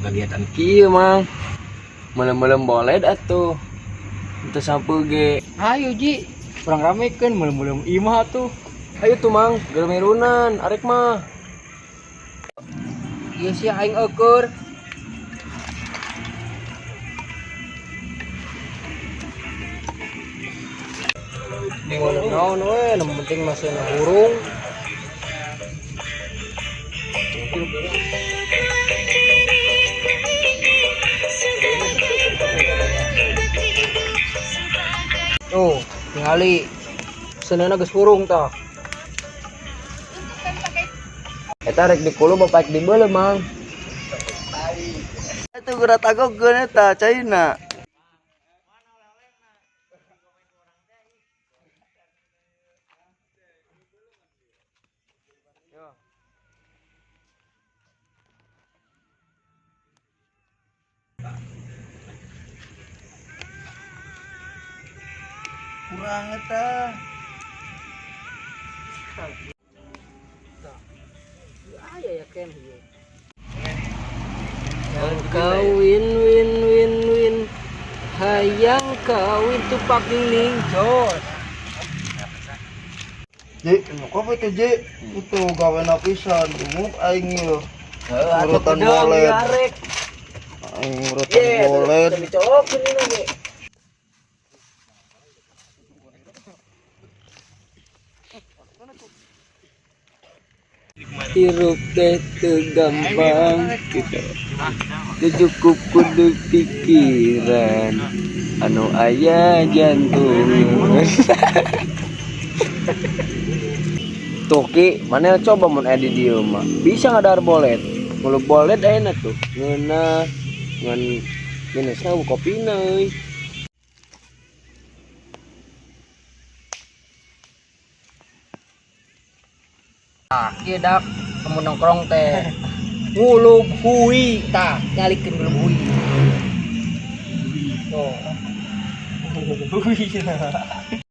Kegiatan kieu, Mang. Melem-melem boled atuh. Teu sampeu ge. Ayo Ji, kurang ramekeun melem-melem imah tuh. Ayo tuh, Mang, geurmirunan arek mah. Ieu sih aing eueur. Mau naon we, nu penting masih hurung. Tuh, tingali. Seuneuhna geus hurung tah. Eta rek dikulu bapak rek dibeuleuh, Mang. Itu geura tagogkeun eta caina. Kurang eta. Aya ya ken ieu. Yang kawin win win win, hayang kawin tupak ning jos. Ji, nyokap itu Ji, itu gawe pisan, umuk aing ieu. Urutan boled. Aing urutan boled. Dicolokin ini ge. Hirup teh teu gampang gitu. Teu cukup kudu pikiran anu aya jantung. Tuh Ki, mana coba mun aya di dieu mah. Bisa ngadar bolet. Ngulu bolet ayeuna tuh. Ngeunah ngan minusna kopina euy. Tah, kieu dak kamu nongkrong teh. Ngulug hui tah, nyalikeun ngulug hui. Tuh. Hui.